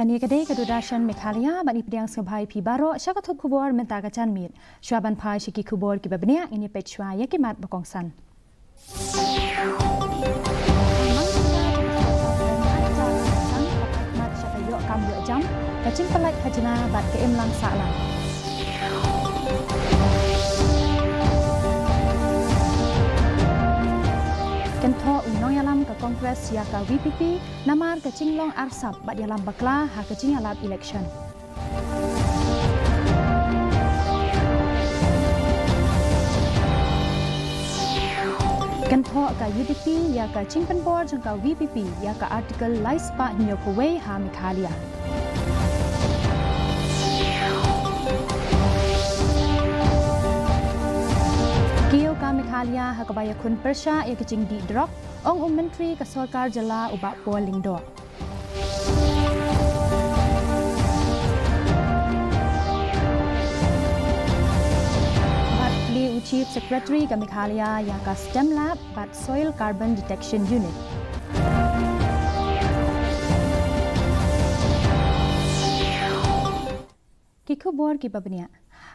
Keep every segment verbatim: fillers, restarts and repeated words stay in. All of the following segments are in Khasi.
Kane ka dei ka Doordarshan Meghalaya, bad ngi pdiang sngewbha ïa phi baroh sha ka thup khubor mynta ka janmiet. Shuwa ban phai sha ki khubor kiba bniah, ngin ïa peit shuwa ïa ki mat ba kongsan. Ka jingpynlait khajna bad ka imlang sahlang. Kynthoh u nongïalam ka Congress ïa ka V P P namar ka jinglong arsap bad ïalam bakla ha ka jingïalap election. Kynthoh ka U D P ïa ka jingpynbor jong ka V P P ïa ka Article lai spah hynñiewphew wei ha Meghalaya. Kiew ka Meghalaya ha kaba ïakhun pyrshah ïa ka jingdih drok, ong u Myntri ka Sorkar Jylla u Bah Paul Lyngdoh. Bad plie u Chief Secretary ka Meghalaya ïa ka STEM Lab bad Soil Carbon Detection Unit. Ki khubor kiba bniah.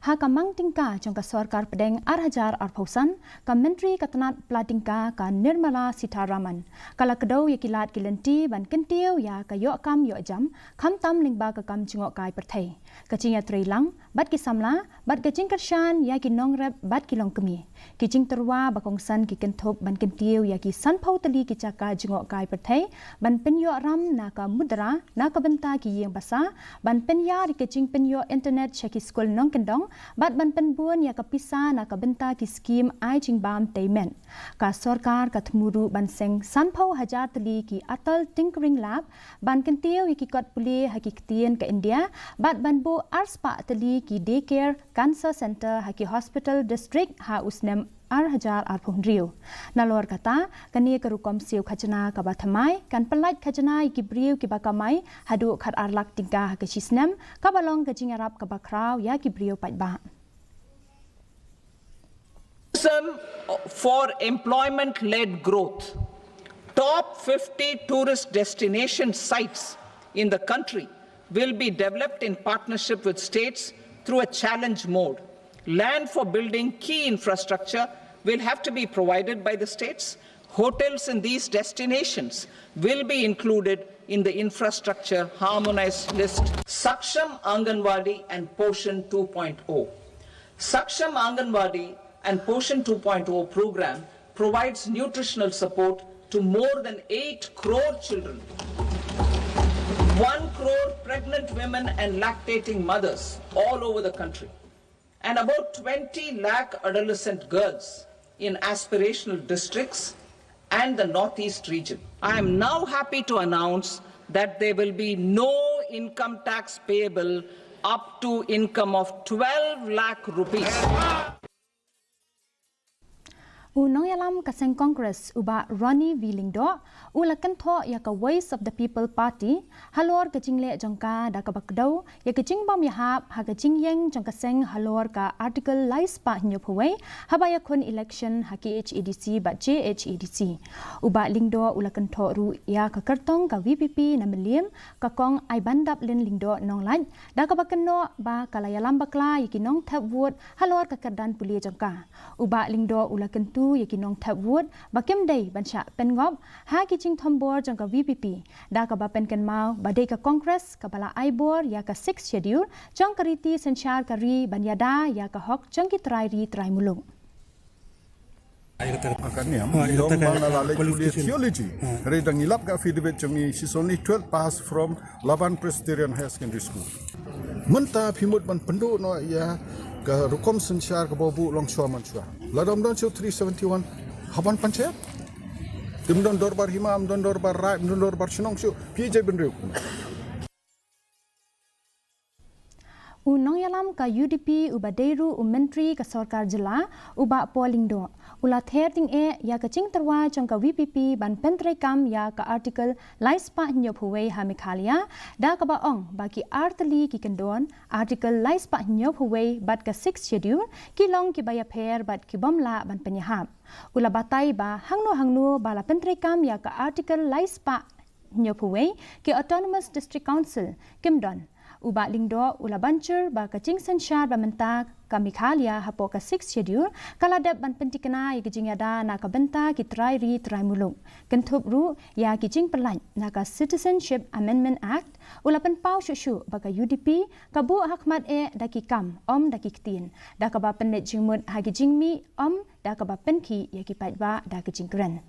Ha ka mang tyngka jong ka sorkar pdeng ar hajar arphew san, ka Myntri ka tnat pla tyngka ka Nirmala Sitharaman ka la kdew ïa ki lad ki lynti ban kyntiew ïa ka ïoh kam ïoh jam, khamtam lyngba ka kam jngohkai pyrthei, ka jingïatreilang bad ki samla, bad ka jingkyrshan ïa ki nongrep bad ki longkmie. Ki jingtyrwa ba kongsan ki kynthup ban kyntiew ïa ki sanphew tylli ki jaka jngohkai pyrthei, ban pynïoh ram na ka mudra na ka bynta ki ïing basa, ban pynïar ïa ka jingpynïoh internet sha ki skul nongkyndong, bad ban pynbun ïa ka pisa na ka bynta ki skim ai jingbam tei met. Ka sorkar ka thmu ruh ban seng sanphew hajar tylli ki Atal Tinkering Lab, ban kyntiew ïa ki kot pule ha ki ktien ka India, bad ban buh arspah tylli ki daycare cancer center ha ki hospital district ha u snem ar hajar arphew hynriew. Nalor kata, kane ka rukom siew khajna kaba thymmai kan pyllait khajna ïa ki briew kiba kamai haduh khatar lak tyngka ha ka shisnem, kaba long ka jingïarap kaba khraw ïa ki briew paidbah. Tourism for employment-led growth. Top fifty tourist destination sites in the country will be developed in partnership with states through a challenge mode. Land for building key infrastructure will have to be provided by the states. Hotels in these destinations will be included in the infrastructure harmonized list. Saksham Anganwadi and Poshan two point oh. Saksham Anganwadi and Poshan two point oh program provides nutritional support to more than eight crore children, one crore pregnant women and lactating mothers all over the country, and about twenty lakh adolescent girls in aspirational districts and the Northeast region. I am now happy to announce that there will be no income tax payable up to income of twelve lakh rupees. U nongïalam ka seng Congress u Bah Ronnie V Lyngdoh u la kynthoh ïa ka Voice of the People Party halor ka jingleh jong ka da kaba kdew ïa ka jingbym ïahap ha ka jingïeng jong ka seng halor ka Article lai spah hynñiewphew wei haba ïakhun election ha K H A D C bad J H A D C. U Bah Lyngdoh u la kynthoh ruh ïa ka kyrtong ka V P P na Mylliem, ka Kong Aibandaplin Lyngdoh Nonglait, da kaba kynnoh ba ka la ïalam bakla ïa ki nongthep vote halor ka kyrdan pule jong ka. U Bah Lyngdoh u la kyntu ïa ki nongthep vote ba kim dei ban shah pynngop ha ki jingthombor jong ka V P P, da kaba pynkynmaw ba dei ka Congress kaba la ai bor ïa ka Sixth Schedule jong ka riti synshar ka ri ban ïada ïa ka hok jong ki trai ri trai muluk. Ka niam, ïa ka la leh theology. Hynrei da ngi lap ka affidavit jong ngi, she's only twelve pass from Laban Presbyterian Higher Secondary School. Mynta phi mut ban pynduh noh ïa ka rukom synshar kaba buh long shuwa man shuwa. Lada ym don shuh three seventy-one, hap ban panchayat. Ym don dorbar hima, ym don dorbar raid, ym don dorbar shnong shuh, phi ïa jai bynriew. U nongïalam ka U D P uba dei ruh u Myntri ka Sorkar Jylla, u Bah Paul Lyngdoh, u la ther tyngeh ïa ka jingtyrwa jong ka V P P ban pyntreikam ïa ka Article lai spah hynñiewphew wei ha Meghalaya, da kaba ong ba ki ar tylli ki kyndon, Article lai spah hynñiewphew wei bad ka Sixth Schedule, ki long kiba ïapher bad ki bym lah ban pynïahap. U la batai ba hangno hangno ba la pyntreikam ïa ka Article lai spah hynñiewphew wei ki Autonomous District Council kim don. U Bah Lyngdoh u la ban jur ba ka jingsynshar ba mynta ka Meghalaya hapoh ka Sixth Schedule ka la dep ban pyntikna ïa ki jingïada na ka bynta ki trai ri trai muluk. Kynthup ruh ïa ki jingpyllait na ka Citizenship Amendment Act, u la pynpaw shuh shuh ba ka U D P ka buh ha khmat eh da ki kam, ym da ki ktien, da kaba pynleit jingmut ha ki jingmih, ym da kaba pynkhih ïa ki paidbah da ki jingkren.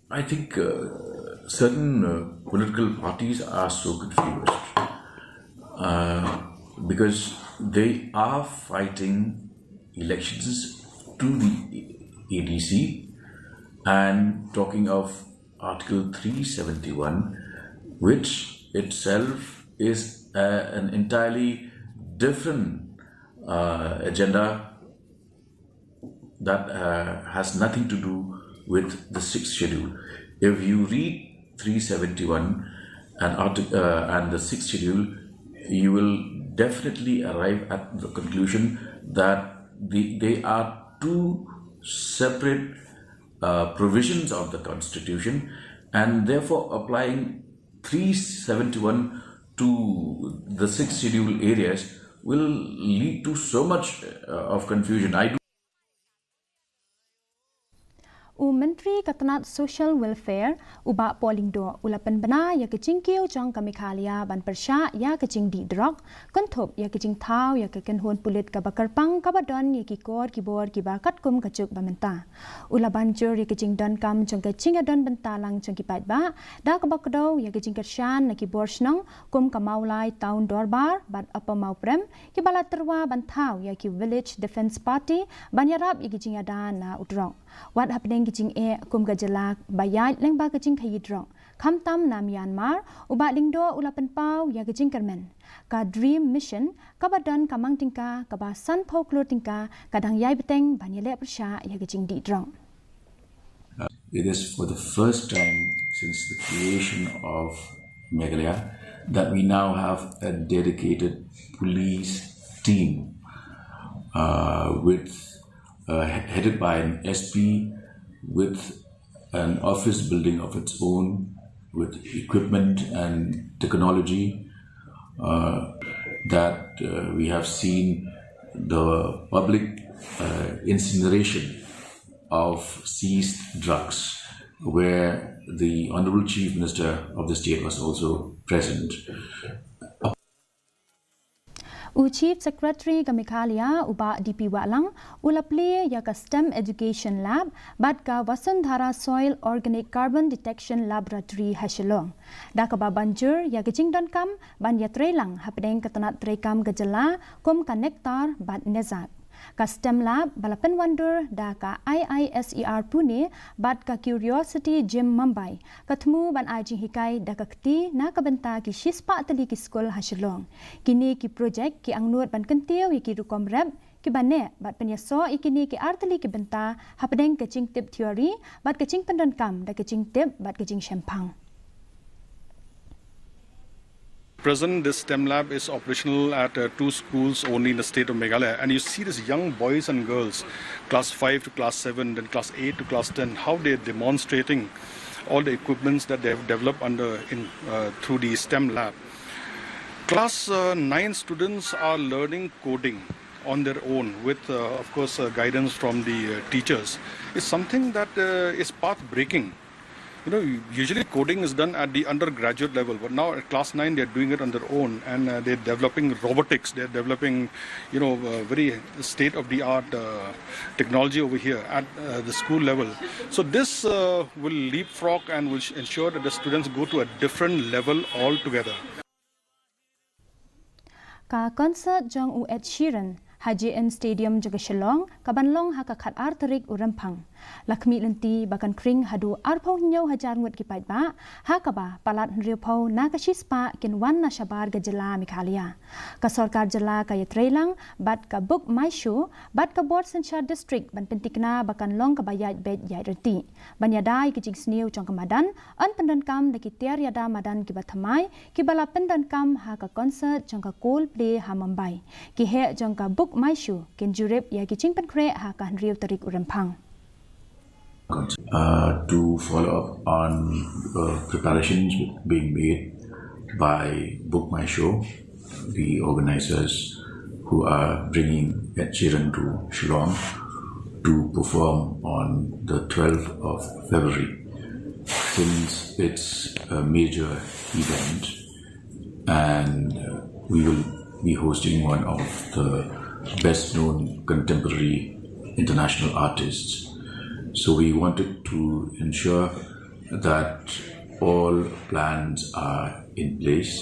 I think uh, certain uh, political parties are so confused uh, because they are fighting elections to the A D C and talking of Article three seventy-one, which itself is uh, an entirely different uh, agenda that uh, has nothing to do with the sixth schedule. If you read three seventy-one and, artic- uh, and the sixth schedule, you will definitely arrive at the conclusion that the, they are two separate uh, provisions of the constitution, and therefore applying three seventy-one to the sixth schedule areas will lead to so much uh, of confusion. I do U Myntri ka tnat Social Welfare, u Bah Paul Lyngdoh, u la pynbna ïa ka jingkiew jong ka Meghalaya ban pyrshah ïa ka jingdih drok, kynthup ïa ka jingthaw ïa ka kynhun pulit kaba kyrpang kaba don ïa ki kor ki bor kiba katkum ka juk ba mynta. U la ban jur ïa ka jingdonkam jong ka jingïadon bynta lang jong ki paidbah da kaba kdew ïa ka jingkyrshan na ki bor shnong kum ka Mawlai Town Dorbar bad Upper Mawprem, kiba la tyrwa ban thaw ïa ki Village Defence Party ban ïarap ïa ki jingïada na u drok. Wat hapdeng ki jingeh kum ka jylla ba ïaid lyngba ka jingkhaïi drok, khamtam na Myanmar, u Bah Lyngdoh u la pynpaw ïa ka jingkyrmen. Ka DREAM Mission kaba don ka mang tyngka kaba sanphew klur tyngka ka dang ïai bteng ban ïaleh pyrshah ïa ka jingdih drok. It is for the first time since the creation of Meghalaya that we now have a dedicated police team uh, with uh, headed by an S P with an office building of its own, with equipment and technology uh, that uh, we have seen the public uh, incineration of seized drugs, where the Honorable Chief Minister of the state was also present. U Chief Secretary ka Meghalaya, u Bah D P Wahlang, u la plie ïa ka STEM Education Lab bad ka Vasundhara Soil Organic Carbon Detection Laboratory ha Shillong, da kaba ban jur ïa ka jingdonkam ban ïatreilang hapdeng ka tnat treikam ka jylla kum ka NECTAR bad NESAC. Ka STEM Lab ba la pynwandur da ka I I S E R Pune bad ka Curiosity Gym Mumbai ka thmu ban ai jinghikai da ka kti na ka bynta ki shispah tylli ki skul ha Shillong. Kine ki projek ki angnud ban kyntiew ïa ki rukom rep kiba neh bad pynïasoh ïa kine ki ar tylli ki bynta hapdeng ka jingtip theory bad ka jingpyndonkam da ka jingtip bad ka jingshemphang. Present, this STEM lab is operational at uh, two schools only in the state of Meghalaya. And you see these young boys and girls, class five to class seven, then class eight to class ten, how they're demonstrating all the equipments that they have developed under in uh, through the STEM lab. Class uh, nine students are learning coding on their own with, uh, of course, uh, guidance from the uh, teachers. Is something that uh, is path breaking. You know, usually coding is done at the undergraduate level, but now at class nine they're doing it on their own, and uh, they're developing robotics. They're developing, you know, uh, very state-of-the-art uh, technology over here at uh, the school level. So this uh, will leapfrog and will ensure that the students go to a different level altogether. Ka concert jong u Ed Sheeran ha J N Stadium jong ka Shillong ka ban long ha ka khat ar tarik u Rymphang. La khmih lynti ba kan khring haduh arphew hynñiew hajar ngut ki paidbah, ha kaba palat hynriewphew na ka shispah kin wan na shabar ka jylla Meghalaya. Ka sorkar jylla ka ïatreilang bad ka Book My Show bad ka Bor Synshar District ban pyntikna ba kan long kaba ïaid beit ïaid ryntih. Ban ïada ïa ki jingsniew jong ka madan, yn pyndonkam da ki tiar ïada madan kiba thymmai kiba la pyndonkam ha ka concert jong ka Coldplay ha Mumbai. Ki heh jong ka Book My Show kin jurip ïa ki jingpynkhreh ha ka hynriew tarik u Rymphang. Uh, to follow up on uh, preparations being made by Book My Show, the organizers who are bringing Ed Sheeran to Shillong to perform on the twelfth of February. Since it's a major event, and uh, we will be hosting one of the best known contemporary international artists. So we wanted to ensure that all plans are in place.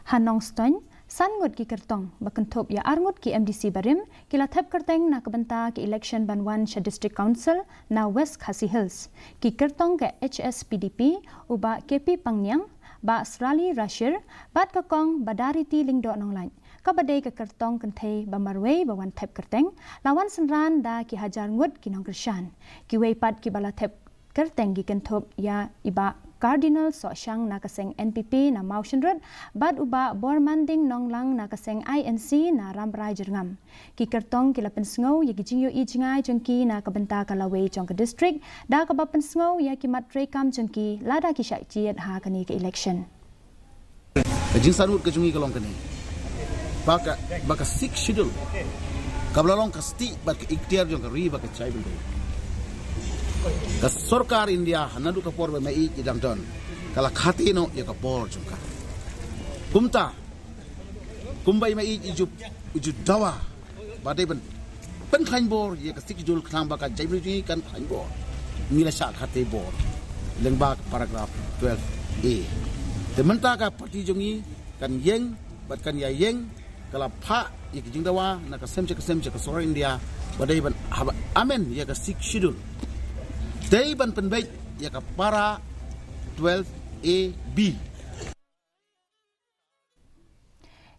Ha Nongstoiñ, san ngut ki kyrtong ba kynthup ïa ar ngut ki M D C barim ki la thep kyrteng na ka bynta ki election ban wan sha District Council na West Khasi Hills. Ki kyrtong ka H S P D P, u Bah K P Pangniang, Bah Srali Rashir bad ka Kong Badariti Lyngdoh Nonglait, kaba dei ka kyrtong kynthei ba marwei ba wan thep kyrteng, la wan synran da ki hajar ngut ki nongkyrshan. Kiwei pat kiba la thep kyrteng ki kynthup ïa i Bah Cardinal Sohshang na ka seng N P P na Mawshynrut bad u Bah Bormanding Nonglang na ka seng I N C na Rambrai Jyrngam. Ki kyrtong ki la pynsngew ïa ki jingïohi jngai jong ki na ka bynta ka lawei jong ka district, da kaba pynsngew ïa ki mat treikam jong ki lada ki shah jied ha kane ka election. Ka jingsan ngut ka jong ngi ka long kane, ba ka, ba ka Sixth Schedule kaba la long ka stieh bad ka iktiar jong ka ri bad ka jaitbynriew, ka sorkar India ha naduh ka por ba Meiieid i dang don, ka la khatii noh ïa ka bor jong ka. Kumta, kumba i Meiieid i ju, i ju dawa ba dei ban pynkhlaiñ bor ïa ka Sixth Schedule khnang ba ka jaitbynriew kan khlaiñ bor, ngi la shah khatii bor lyngba ka paragraph twelve A. Te mynta ka party jong ngi kan ïeng bad kan ïa ïeng, ka la phah ïa ka jingdawa na ka sem sha ka sem sha ka sorkar India ba dei ban haba amend ïa ka Sixth Schedule, dei ban pynbeit ïa ka para twelve A B.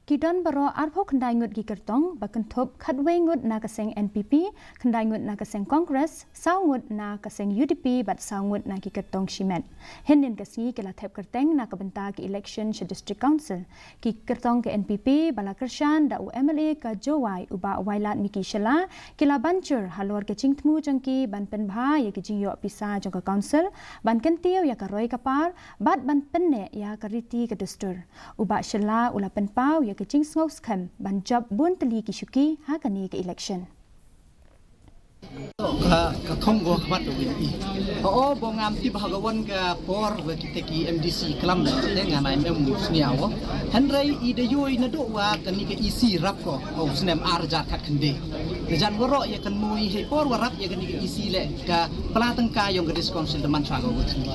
Ki don baroh arphew khyndai ngut ki kyrtong ba kynthup khatwei ngut na ka seng N P P, khyndai ngut na ka seng Congress, saw ngut na ka seng U D P bad saw ngut na ki kyrtong shimet. Hynnin ka sngi ki la thep kyrteng na ka bynta ki election sha District Council. Ki kyrtong ka N P P ba la kyrshan da u M L A ka Jowai u Bah Wailadmiki Shylla, ki la ban jur halor ka jingthmu jong ki ban pynbha ïa ka jingïoh pisa jong ka Council, ban kyntiew ïa ka roi ka par bad ban pynneh ïa ka riti ka dustur. U Bah Shylla u la pynpaw ïa ka jingsngew skhem ban jop bun tylli ki shuki ha kane ka election. Ka, ka thong ko ka bat ko i. Ho, bo ngam tip ha ka wan ka por wa kita ki M D C klam te ngan ai mem sniaw. Hynrei i da yoi naduh wa kani ka E C rap ko, o snem ar hajar khat khyndai. Te jan waroh ïa kynmaw hei por wa rap ïa kani ka E C le ka pla tyngka yong ka District Council da man sha ka wa thli.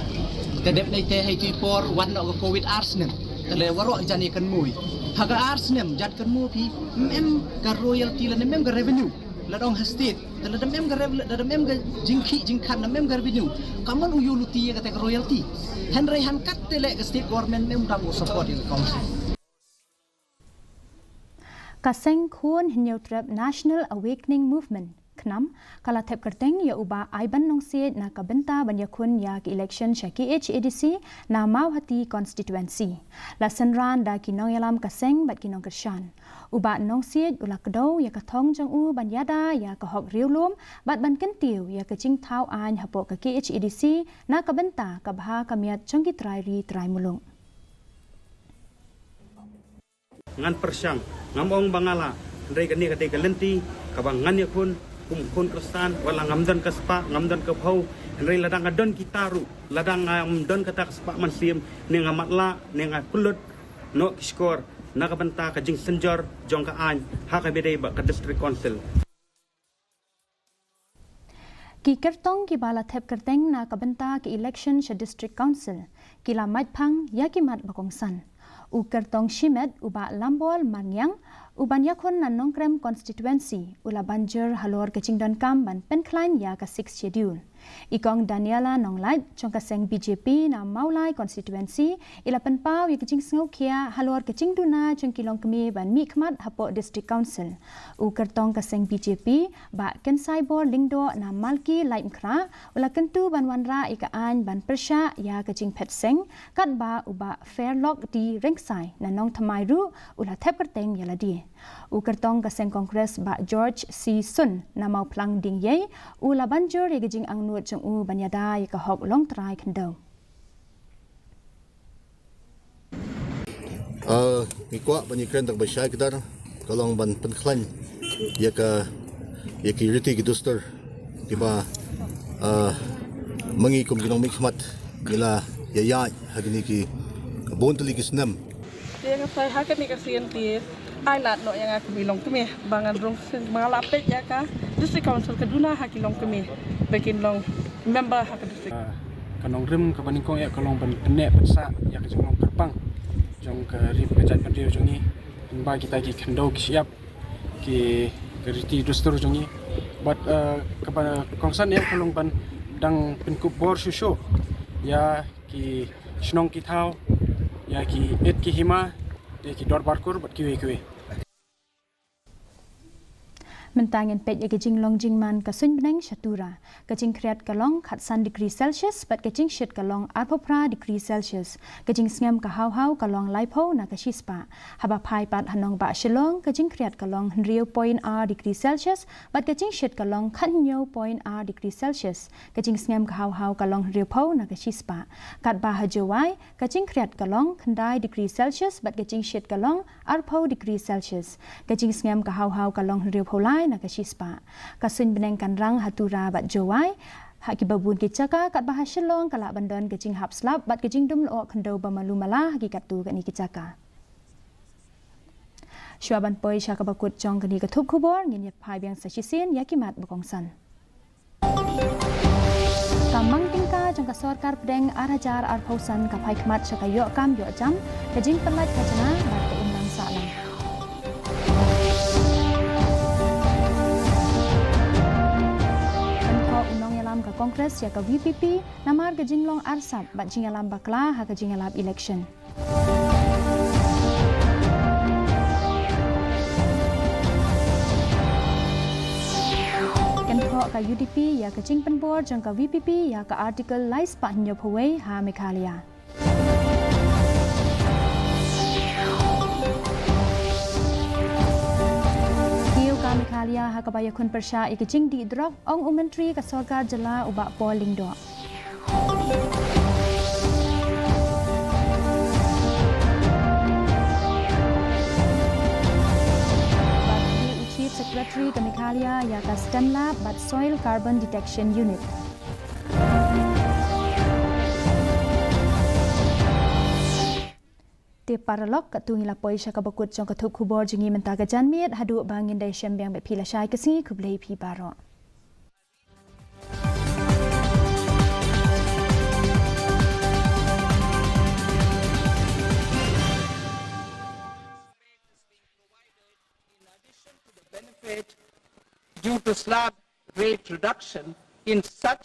Te dep nei te hei tu i por wan noh ka covid ar snem. Te le waroh jan ïa kynmaw. Ha ka ar snem jan kynmaw phi, mem ka royalty lane mem ka revenue. La dong ha state, te lada mem ka rev-, lada mem ka jingkhih jingkhan, lada mem ka revenue, ka mon u ïoh luti ïa kata ka royalty. Hynrei han kat te leh ka state government mem dang u support ïa ka council. Ka seng khun Hynñiewtrep National Awakening Movement, KHNAM, ka la thep kyrteng ïa u Bah Aiban Nongsiej na ka bynta ban ïakhun ïa ka election sha K H A D C na Mawhati constituency. La synran da ki nongïalam ka seng bad ki nongkyrshan. U Bah Nongsiej u la kdew ïa ka thong jong u ban ïada ïa ka hok riewlum bad ban kyntiew ïa ka jingthaw aiñ hapoh ka K H A D C na ka bynta ka bha ka miat jong ki trai ri trai muluk. Ngan pyrshang, ngam ong ba nga lah, hynrei kane ka dei ka lynti kaba ngan ïakhun kum khun Khristan, wat la ngam don ka spah, ngam don ka phew, hynrei lada nga don kita ruh, lada ngam don kata ka spah mynsiem, ne nga matlah, ne nga pynlut noh ki shkor na ka bynta ka jingsynjor jong ka aiñ ha kaba ïadei bad ka District Council. Ki kyrtong kiba la thep kyrteng na ka bynta ka election sha District Council ki la mait phang ïa ki mat ba kongsan. U kyrtong shimet u Bah Lambol Marngiang, u ban ïakhun na Nongkrem constituency, u la ban jur halor ka jingdonkam ban pynkhlaiñ ïa ka Sixth Schedule. I Kong Daniela Nonglait, jong ka seng B J P na Mawlai Constituency, i la pynpaw ïa ka jingsngewkhia halor ka jingduna jong ki longkmie ban mihkhmat hapoh District Council. U kyrtong ka seng B J P, Bah Kynsaibor Lyngdoh na Malki Laitumkhrah, u la kyntu ban wanrah ïa ka aiñ ban pyrshah ïa ka jingphet seng, katba u Bah Fairlock D Rynksai na Nongthymmai ruh, u la thep kyrteng ïa lade. U kyrtong ka seng Congress Bah George C Sun na Mawphlang Diengïei, u la ban jur ïa ka jingangnud jong u ban ïada ïa ka hok longtrai khyndew. Ah, ngi kwah ban ïakren tang ba shai kdar, ka long ban pynkhlaiñ ïa ka, ïa ki riti ki dustur kiba, ah, ma ngi kum ki nongmihkhmat ngi la ïa ïaid ha kine ki bun tylli ki snem. Te nga sa ha kane ka sien te ai lad noh ïa nga kum i longkmie ba ngan rung sien ba nga la peit ïa ka District Council ka duna ha ki longkmie ba kin long member ha ka district. Ah, ka nongrim kaba nyngkong ïa ka long ban pynneh pynsah ïa ka jinglong kyrpang jong ka ri bad ka jaitbynriew jong ngi, ba kita ki khyndew ki shyiap ki, ki riti dustur jong ngi. Bad, eh, kaba kongsan ïa ka long ban dang pynkup bor shuh shuh ïa ki shnong ki thaw, ïa ki ïit ki hima, ïa ki dorbar kur bad kiwei kiwei. Mynta ngin peit ïa ka jinglong jingman ka suiñ bneng sha Tura. Ka jingkhriat ka long khatsan degree Celsius bad ka jingshit ka long arphew phra degree Celsius. Ka jingsngem ka haw haw ka long laiphew na ka shispah. Haba phai pat ha nongbah Shillong, ka jingkhriat ka long hynriew point ar degree Celsius bad ka jingshit ka long khathynñiew point ar degree Celsius. Ka jingsngem ka haw haw ka long hynriewphew na ka shispah. Katba ha Jowai, ka jingkhriat ka long khyndai degree Celsius bad ka jingshit ka long arphew degree Celsius. Ka jingsngem ka haw haw ka long hynriewphew lai na ka shispah. Ka suiñ bneng kan rang ha Tura bad Jowai. Ha kiba bun ki jaka katba ha Shillong ka lah ban don ka jinghap slap bad ka jingdum lyoh khyndew ba malu mala ha ki katto katne ki jaka. Shuwa ban poi sha kaba kut jong kane ka thup khubor, ngin ïa phai biang sa shisien ïa ki mat ba kongsan. Ka mang tyngka jong ka sorkar pdeng ar hajar arphew san ka phai khmat sha ka ïoh kam ïoh jam, ka jingpynlait khajna bad ka imlang sahlang. Kan kho u nongïalam ka Congress ïa ka V P P namar ka jinglong arsap bad jingïalam bakla ha ka jingïalap election. Kan kho ka U D P ïa ka jingpynbor jong ka V P P ïa ka Article lai spah hynñiewphew wei ha Meghalaya. Kiew ka Meghalaya ha kaba ïakhun pyrshah ïa ka jingdih drok, ong u Myntri ka Sorkar Jylla u Bah Paul Lyngdoh. Bad u Chief Secretary ka Meghalaya ïa ka STEM Lab bad Soil Carbon Detection Unit. Te paralok, katto ngi la poi sha kaba kut jong ka thup khubor jong ngi mynta ka janmiet, haduh ba ngin da ïashem biang bad phi lashai ka sngi, khublei phi baroh. Due to slab rate reduction in such